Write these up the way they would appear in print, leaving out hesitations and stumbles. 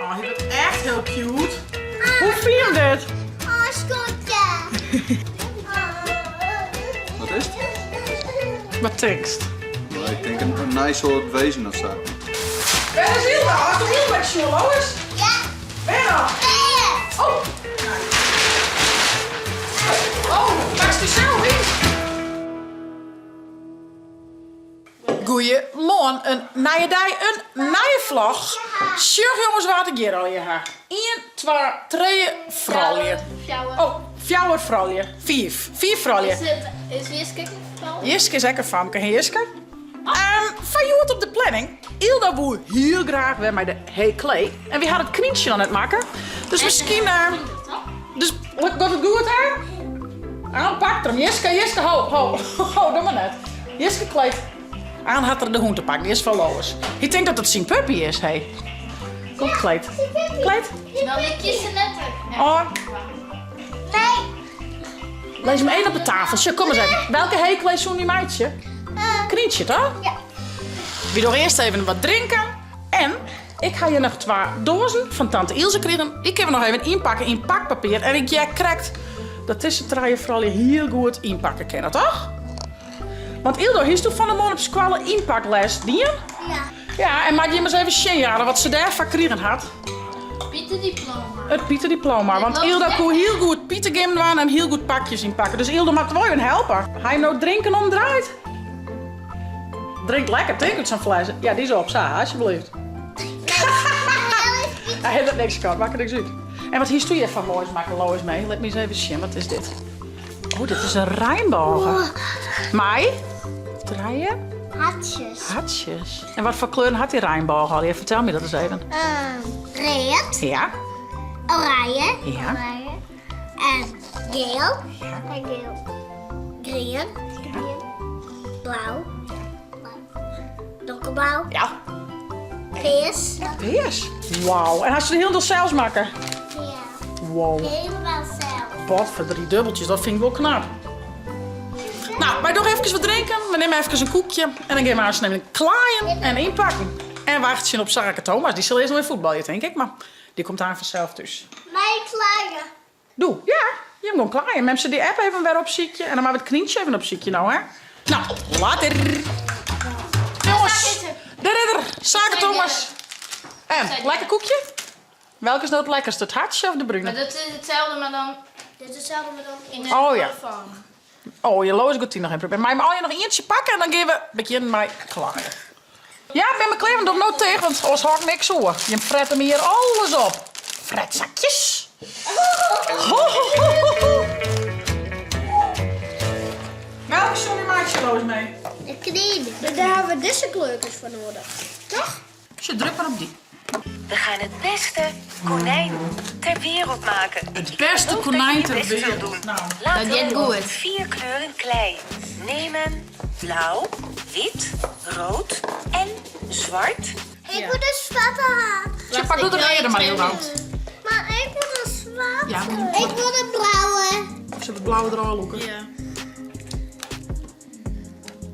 Oh, hy wurdt echt hiel cute. Hoe fyn je dit? Oh, skotje. Wat is it? Wat tinkst? Nou, ik tink in nij soart wezen of sa. Wêr is Hilda? Hast de Hilda ek sjoen, Lois? Ja. Wêr dan? Wêr? Oh! Oh, pakst dy sels yn? Goeiemoarn, in nije dei, in nije vlog. Sjoch jonges wa't ik hjir allegear ha. Ien, twa, trije froulju. Fjouwer. Oh, fjouwer froulju. Fiif. Fiif froulju. Is, it, is Jiske ek in frou? Jiske is ek in famke, hè Jiske? Um, foar hjoed op de planning. Ilda woe hiel graach wer mei de heaklee. En wy ha it knyntsje noch net makke. Dus miskien... Uh, dus gaat it goed, hè? Aan pakt er 'm. Jiske, Jiske, ho, ho, ho, doe mar net. Jiske kleedt. Aan hat er de hûn te pakken, dy is fan Lois. Hy tinkt dat it syn puppy is, hé. Kom, kleed. Kleed. Dan lik je se net. Oh. Nee. Lis 'm even op de tafel. Sjoch, kom ris even. Welke heaklee soene wy meitsje? Knyntsje, toch? Ja. Wy dogge earst even wat drinken. En ik ha hjir noch twa doazen fan tante Ilse krigen. Dy kinne we noch even ynpakke yn pakpapier. En ik hear krekt dat dizze trije froulju hiel goed ynpakke kinne, toch? Want Ildo, hiest do fan 'e moarn op skoalle ynpakles dien? Ja. Ja, en moat jim ris even sjen, Jara, wat se dêrfoar krigen hat. Pieterdiploma. It Pieterdiploma, want Ildo koe hiel goed Pietergym dwaan en hiel goed pakjes ynpakke. Dus Ildo moat wol even helpe. Ha jim no drinken omdraaid? Drink lekker, tink út sa'n fles. Ja, dy is op, sa, alsjeblieft. Hy hat it niks skat, makket niks út. En wat hiest do hjir foar moais makke, Lois, mee? Lit my ris even sjen, wat is dit? Oh, dit is in reinbôge. Mei trije Hartsjes. hartsjes. En wat foar kleuren hat dy reinbôge allegear? Fertel my dat ris even. Read. Ja. Oranje. Ja. Oranje. En geel. Ja. En geel. Grien. Grien. Blau. Blau. Donkerblau. Ja. Pears. Pears. Wauw. En hast se hielendal sels makke? Ja. Wow. Helemaal zelf. Potverdrie dubbeltjes, dat vind ik wel knap. Nou, wy dogge efkes wat drinken. We nimme efkes in koekje. En dan gean we aanst even klaaien en ynpakken. En wachtsjen op Sarke Thomas. Dy sil earst noch even fuotbalje, tink ik. Mar dy komt aanst fansels thús. Mei klaaien. Doe, ja. Jim gewoan klaaien. Mem sil dy app even wer opsykje. En dan moatte we it knyntsje even opsykje no, hè. Nou, later. Jonges, de ridder, Sake Thomas. En, lekker koekje? Welke is no it lekkerste, it hartsje of de brune? Maar dat is hetzelfde, maar dan... Dit is hetzelfde, maar dan... In de Oh, ja. van. Oh, je Lois gaat die nog even proberen. Maar je mag nog eentje pakken en dan gaan we beginnen met klaaien. Ja, ik ben me klaar, want doe nou tegen, want anders hou ik niks oer. Je fret hem hier alles op. Fretzakjes. Ho, ho, ho, ho, ho. Welke soene meitsje Lois mee? De knien. Daar hebben we deze kleurtjes voor nodig. Toch? Ze druk maar op die. We gaan het beste konijn ter wereld maken. Het beste Ik geloof dat je konijn je ter best zult wereld. doen. Nou. Laten Dat we gaat goed. vier kleuren klei nemen. Blauw, wit, rood en zwart. Ik moet een zwarte haar. Ze pak doe er eerder maar heel dan. Maar ik wil een zwarte. Ja, maar Ik wil een blauwe. Of ze het blauwe er al loeken. Ja.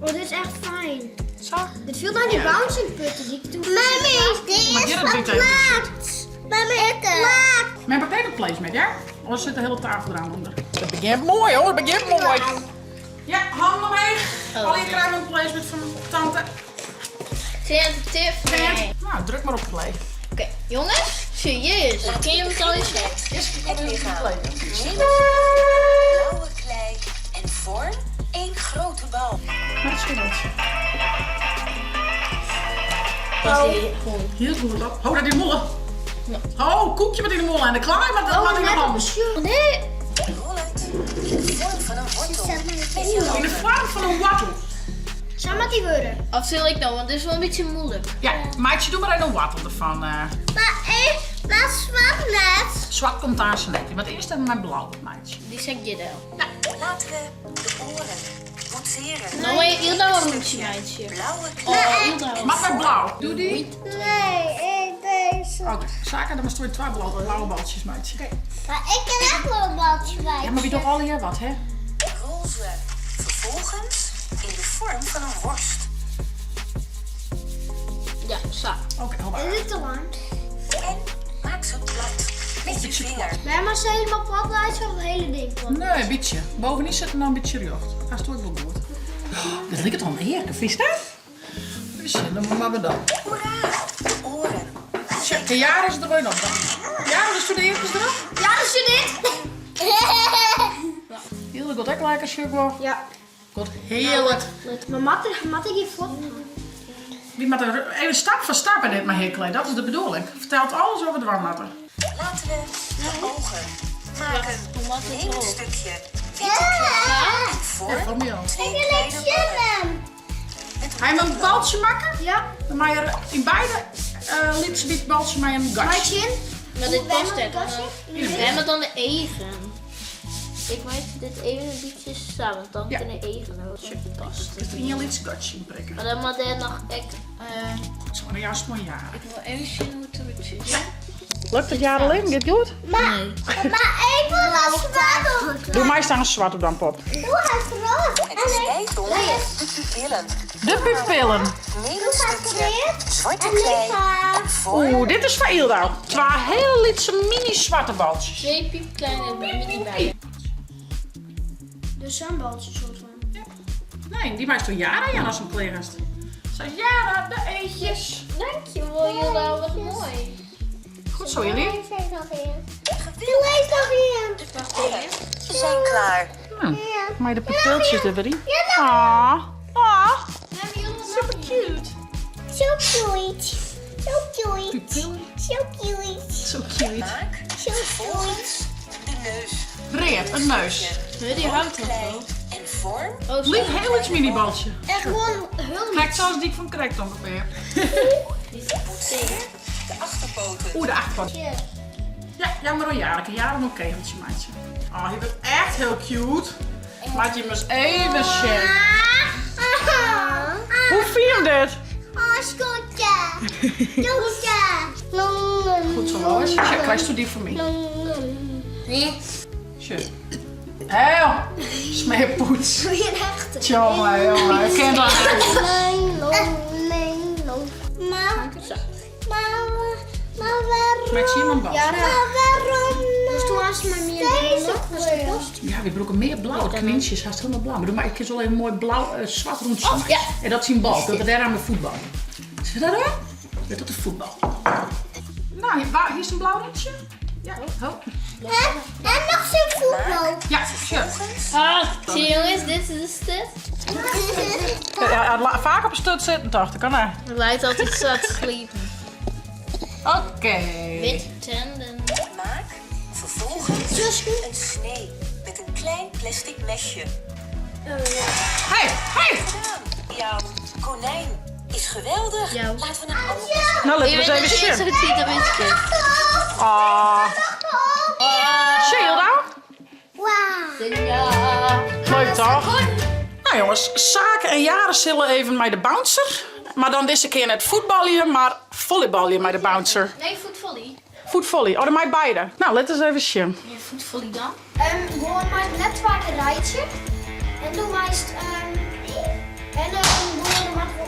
Oh, dit is echt fijn. Zo. Dit viel naar die bouncing putten die ik toen... Mami, dit Maar is hier dat van wit even plaat. Mami, het plaat. Mijn potato place met, ja? Anders zit de hele tafel eraan onder. Het begint mooi hoor, het begint mooi. Ja, handen omheen. Al je krijgt een placement van tante. Tip, nee. Nou, druk maar op play. Oké, jongens, serieus. Kun je hem al eens Eerst het lichaam. Neem blauwe klei en vorm één grote bal. Met het schimmeltje. Heel goed op. Hou dat in de molle. Oh, koekje met in de molle en de klaai met, met in de hand. Nee. Rol het in de vorm van een wortel. Met je In de vorm van een wortel. Zou maar die worden? Of zal ik nou, want dit is wel een beetje moeilijk. Ja, meidje, doe maar een wortel ervan. eh. Maar ik, maar zwart net. Zwart komt daar zo net in. Want eerst even mijn blauw, meidje. Die zeg je wel. Laten we de oren monteren. Nou, maar je nou een rondje, meidje. Blauwe klei. Oh, Ilda. Mag met blauw. Doe die. Nee, ik deze. Oké, Saka, dan maar twee blauwe, blauwe baltjes, meidje. Maar ik kan ook wel een baltje bij. Ja, maar wie doet al hier wat, hè? Rol ze vervolgens in de vorm van een worst. Ja, zo. Oké, hou maar. Is het te warm? En Met je Beetje vinger. Wij maar ze helemaal plat lijst of het hele ding plat? Nee, een beetje. Bovenin zit er nou een beetje recht. Dat is toch wel goed. Oh, dit lijkt al een heerlijke vies, hè? Dus dan maar we dan. Hoera! De oren. Tja, de jaren is er wel op dan. Jaren, dus toen de eerste erop? Ja, dat is dit. Heel goed, ook lekker, sugar. Ja. Goed, heerlijk. Maar mat, mat ik hier vlot? Wie moet er even stap voor stap in dit maar heerlijk, dat is de bedoeling. Vertelt alles over de warmwater. Laten we de ogen maken. Neem een stukje witte Ja. klei en vorm Van mij al. twee kleine ballen. Met Hij moet een baltje maken. Ja. Dan maak je in beide uh, wit baltje maar een gatje. Maatje in. Maar dit Wij past maar echt. een kastje? Wij maar dan de even. Ik maak dit even een beetje samen, want dan Ja. kunnen even ook past. Dus in je liets gatje inprikken. Maar dan moet er nog echt. Zo, maar juist mooi jaren. Ik wil even zien hoe het eruit ziet. Lukt het jarenlang? Dit goed? Maar, maar ik wil dat zwart op. Doe mij staan zwart op dan, pop. Doe het rood. Het is tijd om de pupillen. De pupillen. Neem een stukje zwarte En klei Lisa. en vorm Oeh, dit is van Ilda. Twee hele lietse mini zwarte baltjes. Twee piepkleine mini bijen. Dus zo'n baltje soort van. Nee, die maakt toch jaren aan als een kleerest. Zo, jaren, de eetjes. Dankjewel Jolda, wat mooi. Goed zo, jullie. Deze is nog in. Doe eens nog in. de pupillen. Ze zijn klaar. Nou, maar de pupiltjes er weer in. Ah, ah. Super cute. Zo cute. Zo cute. Pupillen. Zo cute. Zo cute. Maak Zo cute. vervolgens de neus. Breed, een neus. Nee, die houdt nog Klei wel. en vorm Oh, Lief heel iets mini baltje. Echt gewoon heel Kijk, zoals die van Krekt ongeveer. poetseer de achterpoten. Oeh, de achterkant. Ja, jammer hoor, Jareke. Jaren een kegeltje, maatje. Oh, je bent echt heel cute. Maatje, je moest even shit. Hoe vind je hem dit? Oh, schotje. Schotje. Goed zo, Lois. Check, krijg je die voor mij. Shit. Heel. Smeerpoets. Doe je een echte. Tjonge, jongen. Ik ken dat niet. Maar, maar, maar waarom? Met Simon Bas. Ja, Maar waarom? Dus toen was het maar meer Deze dat is de kost. Ja, we broeken meer blauw. Het kninsje is haast helemaal blauw. Maar doe maar, ik kies wel even mooi blauw, zwart rondje. Oh, ja. En dat is een bal. Dat daar aan de voetbal. Zie je dat hè? Ja, dat is voetbal. Nou, hier, waar, hier is een blauw rondje. Ja. Oh. En, en nog zo'n voetbal. Ja, sure. Ah, zie je jongens, dit is de stut. Ja, ja, vaak op een stut zitten toch? Dat kan hè. Het lijkt altijd zo te sliepen. Oké. Wit tanden. Maak vervolgens een snee met een klein plastic mesje. Hey, hey! Gedaan. Jouw konijn is geweldig. Jouw. Laten we een ander Nou, laten we Je eens weet even dat je zien. zo ziet, dat weet ik. Ah. Zie je dat? Wauw. Ja. Leuk toch? Nou jongens, zaken en jaren zullen even met de bouncer. Maar dan deze keer net voetballen, maar volleyballen met de bouncer. Nee, voetvolley. Voetvolley, oh, dat mij beide. Nou, let eens even zien. Ja, voetvolley dan? Gewoon maar net vaak een rijtje. En doe maar eens, en doe je maar voor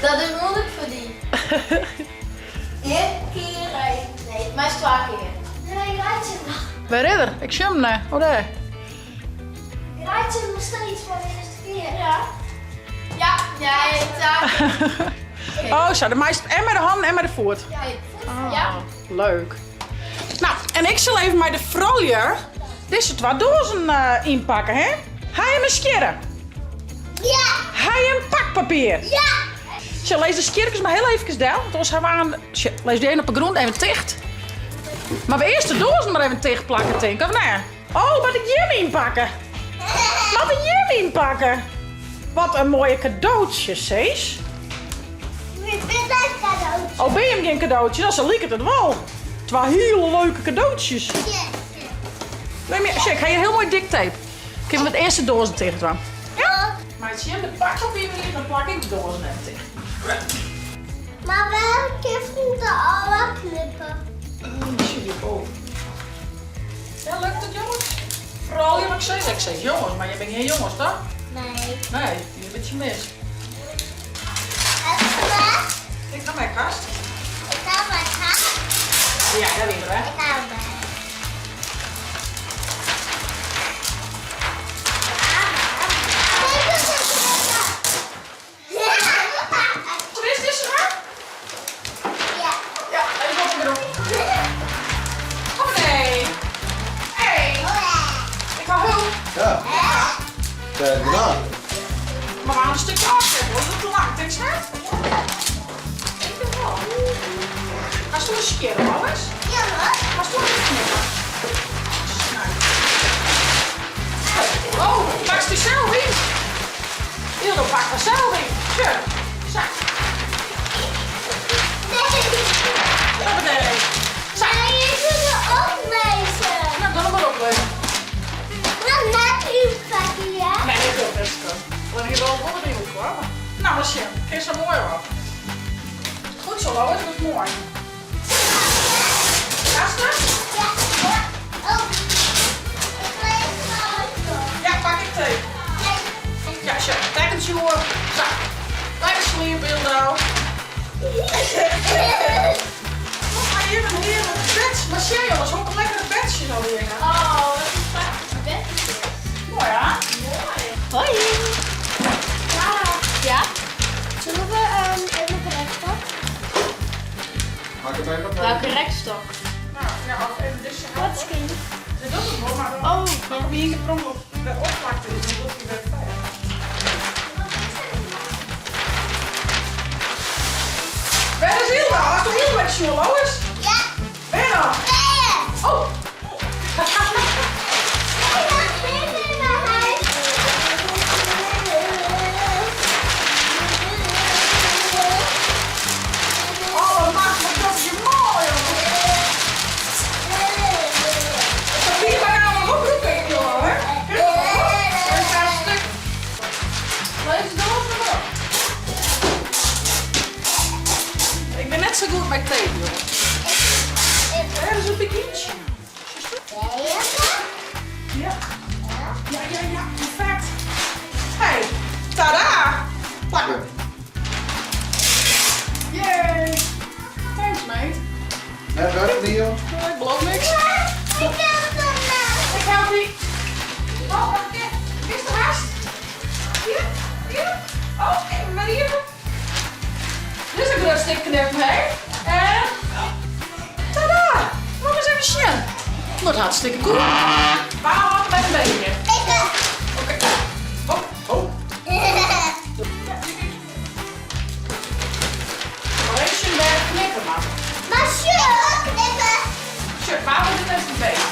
Dat is moeilijk voor die. Eén keer rijden. Nee, maar is twee keer. Nee, rijtje. Waar is er? Ik zie hem, nee. Oh, daar. Rijtje nog steeds voor de eerste keer. Ja. Ja, ja, ja. Oh, zo, de meest en met de hand en met de voet. Ja. Leuk. Nou, en ik zal even met de frolje deze twee dozen inpakken, hè? Hij hem een scheren. Ja. Hij een pakpapier. Ja. Zo, lees de skiertjes maar heel even down. Want anders hebben we aan. Tja, Lees die een op de grond even dicht. Maar we eerst de dozen maar even dicht plakken, denk ik. Of nee? Oh, wat ik Jim inpakken. Wat ik Jim inpakken. Wat een mooie cadeautje, Cees. Ik vind dat cadeautje. Oh, ben je hem geen cadeautje? Dat is liek het wel. Het waren hele leuke cadeautjes. Neem je, check, ga je heel mooi dik tape. Ik heb hem het eerste dozen tegen het Ja? Maar het Jim de pakpapier weer in, dan plak ik de dozen even dicht. Maar waarom kun de alle knippen? Oh, Ja, lukt het jongens? Vooral je wat ik zeg. Ik zeg jongens, maar je bent geen jongens, toch? Nee. Nee, die is een beetje mis. Het was, Ik ga mijn kast. ik ga mijn haar. Ja, Dêr wie er, hè? Ik hou bij. Hoe is dizze mar? Ja. Ja, even op de grond. Oh nee. Hey, ik ha hulp. Ja. Kijk, gedaan. Maar we gaan een stukje afzetten, hoor. Dat is te lang, denk je net? Ik vind wel. Hast du een scherm, alles? Ja hoor. Hast du een knippen? Snijden. Oh, pakst die zelf in? Hildo pakt er zelf in. Tja, zo. Nee. Hoppatee. Zo. Maar je moet er ook lezen. Nou, dan maar oplezen. Nou, net u pakken, ja? Nee, dat wil best wel. Alleen hier wel wat in hoor. Nou, dat is je. Kijk zo mooi hoor. Goed zo, Lois. Dat is mooi. Gasten? Ja. Oh. Ik lees wel zo. Ja, pak ik thee. Nee. Ja, zo. Tekentje hoor. Zo. Lekker sliepen, Hildo. Nog maar hier een heerlijk bed. Maar zie jongens, hoe een lekkere bedje alweer. Oh, wat een prachtig bedje. Mooi hè? Mooi. Hoi. Ja. Zullen we even op een rekstok? Maak het even. Welke rekstok? Nou, ja, of even deze Wat is kind? Dit doet het wel, maar dan Oh, dan kom je hier per ongeluk bij opvlakte is, dan doet hij weer vijf. Waar is Hilda? Had toch heel erg sjoel, Lois? Ja. Ben je dan? Nee. Oh! Ik mag weer in mijn huis. Oh, wat maakt mijn kofje mooi, jongen. Het papier waar gaan we oproepen, jongen, hè? Er staat een stuk. Lees het door, maar op. Ik ben net zo goed met tape, jongen. Er is een pikietje. Ja. Ja, ja, ja, perfect. Hey, tada! Plakken. Yay! Thanks, mate. Net weg, Leo. Oh, ik beloof niks. Ik help die. Oh, wacht even. Is er haast? Hier, hier. Oh, even maar hier. Dit is een groot stuk knip, hè? En... Tada! Nog eens even snel. Wordt hartstikke cool. Waarom had het met een beetje? Oké. Oh, oh. Ja, Maar even bij knippen, maar. Maar sure, knippen. Sure, waarom dit even een beetje?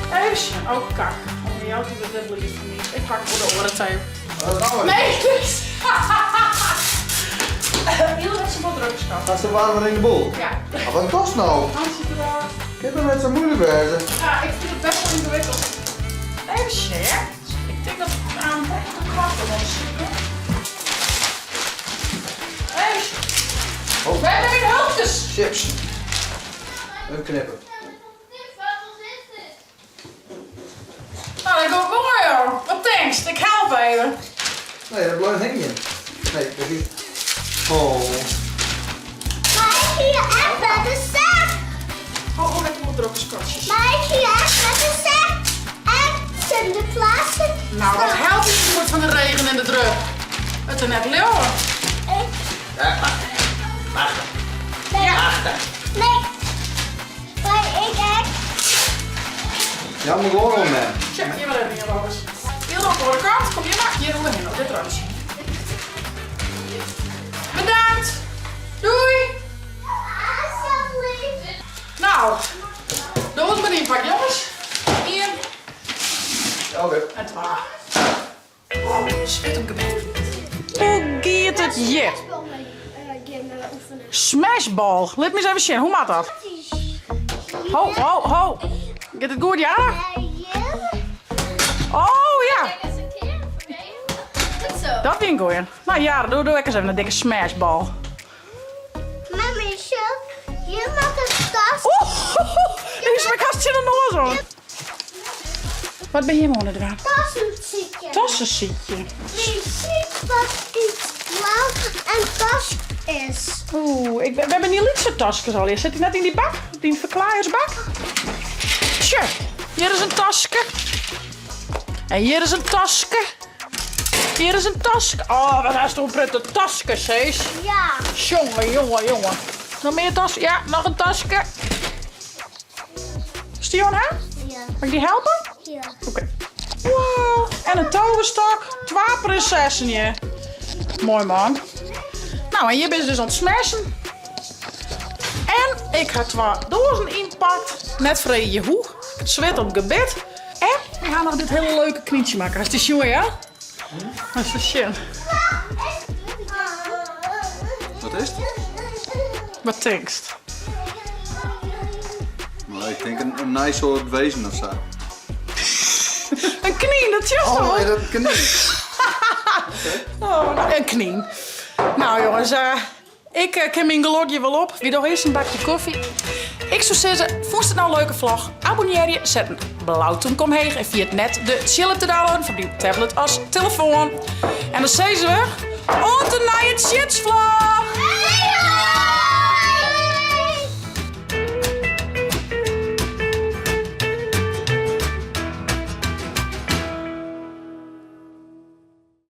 Ik Even zien. Oh, kak. Oh, jou doet het net lief van niet. Ik pak voor de oren tape. Oh, Nee, dus. Iedereen heeft zijn wat druk schat. Gaat ze warmer in de boel? Ja. Maar wat kost nou? Handje eraf. Ik heb er net zo moeilijk wezen. Ja, ik vind het best wel ingewikkeld. Even share. Ik denk dat het aan de kwart was. Even Oh. We hebben weer hulpjes. Chips. Even knippen. Nou, dat gaat mooi hoor. Wat thanks. Ik help even. Nee, dat blijft hängen. Nee, dat is... Oh. Maar ik zie echt met de zak. Oh, oh, lekker wat droge scotjes. Maar ik zie echt met de zak. Echt in de plaats. Nou, wat helpt het goed van de regen en de druk? Het is net leeuwen. Ja, wacht. Wacht. Nee. Nee. Maar ik echt. Ja, moet gewoon om, hè. Tja, hier maar even, Lois. Heel op de kant. Kom je maar hier onderheen op dit randje. Bedankt. Doei. Alsjeblieft. Nou, doe het maar inpak, jongens. 1 Ja, Oké. en 2. Spit op gebed. Hoe gaat het hier? Oefenen. Smashball. Laat me eens even zien. Hoe maakt dat? Ho, ho, ho. Gaat het goed, ja? Oh ja. Kijk eens een keer. Oké. Goed zo. Dat ding gooien. Nou ja, doe, doe ik eens even een dikke smashball. Mama, zo. Je mag een tas. Oeh, dit is mijn kastje in de oor zo. Wat ben je aan het doen? Tassenziekje. Tassenziekje. Je ziet wat iets blauw en tas Is. Oeh, ik, we hebben die lytse taskes al. Sit dy net yn dy bak? Dyn ferklaaiersbak? Tsje, hjir is in taske. En hjir is in taske. Hjir is in taske. Oh, wat hast in protte taskes, Cees. Ja. Jonge, jonge, jonge. Noch mear tas? Ja, noch in taske. Stian, hè? Ja. Mag ik dy helpe? Ja. Oké. Wow, en in toverstok. Twa prinsessen hjir. Moai man. Nou, en hjir binne se dus oan it smashen. En ik ha twa doazen ynpakt. Net freegje hoe. It swit op gebit. En we ha noch dit hiele leuke knyntsje makke. Hast dy sjoen, ja? Hast dy sjoen? Wat is it? Wat tinkst? Nou, ik tink in, in nij soart wezen of sa. In knyn, dat sjochst Oh, wol. is dat in knyn? Oh, nou, in knyn. Nou jongens, eh, ik eh, kin myn gelok hjir wol op. Wy dogge earst in bakje kofje. Ik soe sizze, fûnst it no in leuke vlog? Abonnearje, set in blau tûmke omheech en ferjit net de tsjilp te downloaden foar dyn tablet as telefoan. En dan sizze we, oant de nije Tsjitsvlog!